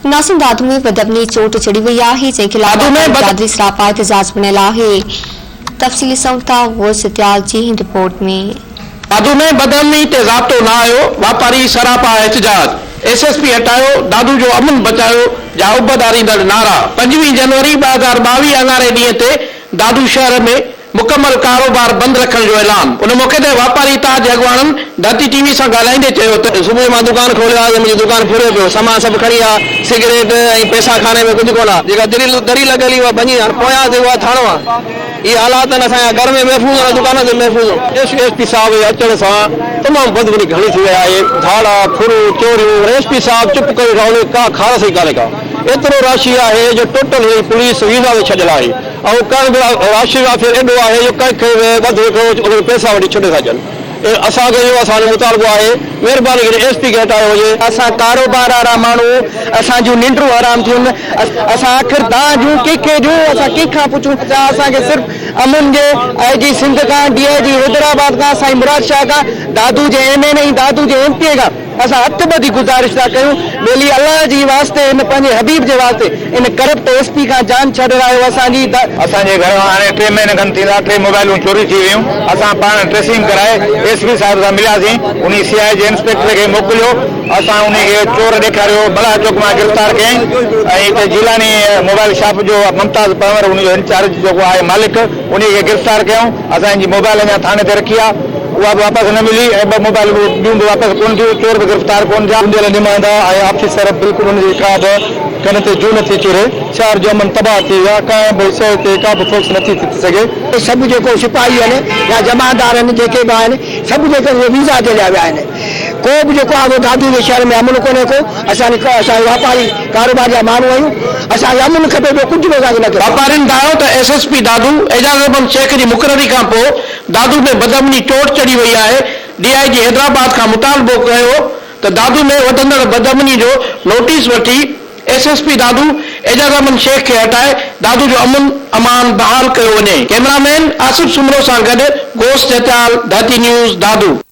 ناصر دادو ۾ بدامني چوٽ چڙهي وئي آهي جنهن خلاف دادو ۾ واپاري بد. برادري سراپا احتجاج بڻيل آهي تفصيل ڏسون ٿا غوث ستيال جي هن رپورٽ ۾. دادو ۾ بدامني تي ضابطو نه آيو، واپاري سراپا احتجاج، ايس ايس پي هٽايو، دادو جو امن بچايو جا اڀ ڏاريندڙ نعرا، 25 جنوري 2022 اڱاري ڏينهن تي دادو شهر ۾ مڪمل ڪاروبار بند رکڻ جو اعلان، ان موقعي تي واپاري اتحاد جي اڳواڻن ڌرتي ٽي وي سان ڳالهائيندي چيو ته. صبح جو مان دڪان کوليو آ ته منهنجو دڪان ڦريو پيو، سامان سڀ کڻي ويا، سگريٽ ۽ پئسا خاني ۾ ڪجهه ڪونه آ، جيڪا دري دري لڳل هئي اها ڀڃي، هاڻ پويان تي اها ٿاڻو آ، اهي حالات آهن اسان جا، گهر ۾ محفوظ نه دڪان تي محفوظ. ايس ايس پي صاحب جي اچڻ سان تمام بدبني گهڻي ٿي وئي آهي، ڌاڙا، ڦرون، چوريون، ايس پي صاحب چپ ڪري ويٺو آ، ان کي ڪا خارس ئي ڪانهي ڪا، ايترو راشي آهي جو ٽوٽل هن جي پوليس ويزا تي ڇڏيل آهي. ۽ ڪنهن به راشي آفيسر ايڏو آهي جو ڪنهن کي به ٻڌ وڪڻو ان کي پئسا وٺي ڇڏي ٿا ڏين. اسان کي اهو اسان جو مطالبو آهي مهرباني ڪري ايس پي کي هٽايو وڃي. اسان ڪاروبار وارا ماڻهو اسان جون ننڊون حرام ٿيون اسان آخر دانهن ڏيون ڪنهن کي ڏيون اسان ڪنهن کان پڇون ڇا اسان کي صرف امن جي آء جي سنڌ کان ڊي I جي حيدرآباد کان سائين مراد شاهه کان دادو جي ايم اين اي ۽ دادو جي ايم پي اي کان اسان هٿ ٻڌي گذارش ٿا ڪيون ٻيلي الله جي واسطي هن پنهنجي حبيب جي واسطي ان ڪرپٽ ايس پي کان جان ڇڏرايو اسان جي. اسان جي گهر مان هاڻي ٽي مهيني کن ٿيندا ٽي موبائلون چوري ٿي ويون اسان پاڻ ٽريسنگ ڪرائي ايس پي صاحب سان ملياسين انهي سي آء جي انسپيڪٽر کي موڪليو اسان انهي کي چور ڏيکاريو ملاح چوڪ مان گرفتار ڪيائين ۽ هتي جيلاني موبائل شاپ جو ممتاز پنهور انهي جو انچارج جيڪو آهي مالڪ انهي کي گرفتار ڪيائون اسان جي موبائل اڃا ٿاڻي تي رکي آ اها به واپس نه ملي ۽ ٻه موبائل ٻيون به واپس ڪونه ٿيون، چور به گرفتار ڪونه ٿيا. چونڊيل نمائندا ۽ آفيسر بلڪل ان جي ڪا به ڪن تي جون نٿي چري، شهر جو امن تباهه ٿي ويو آهي، ڪنهن به شيء تي ڪا به فوڪس نٿي ٿي سگهي. سڀ جيڪو سپاهي آهن يا جمعدار آهن جيڪي به آهن سڀ جيڪي اهي ويزا تي هليا ويا آهن ڪو به جيڪو آهي اهو دادو جي شهر ۾ امن ڪونهي ڪو اسان اسان واپاري ڪاروبار جا ماڻهو آهيون اسان کي امن کپي ٻيو ڪجهه به اسان کي نه کپي. واپارين دانهيو ته S S P Dadu Ejaz Ahmed Shaikh جي مقرري کان پوء دادو ۾ بدامني چوٽ چڙهي وئي آهي، ڊي I جي حيدرآباد کان مطالبو ڪيو ته دادو ۾ وڌندڙ بدامني جو نوٽيس وٺي S S P Dadu Ejaz Ahmed Shaikh کي هٽائي دادو جو امن امان بحال ڪيو وڃي. ڪئميرا مين آصف سومرو سان گڏ غوث جتيال، ڌرتي نيوز، دادو.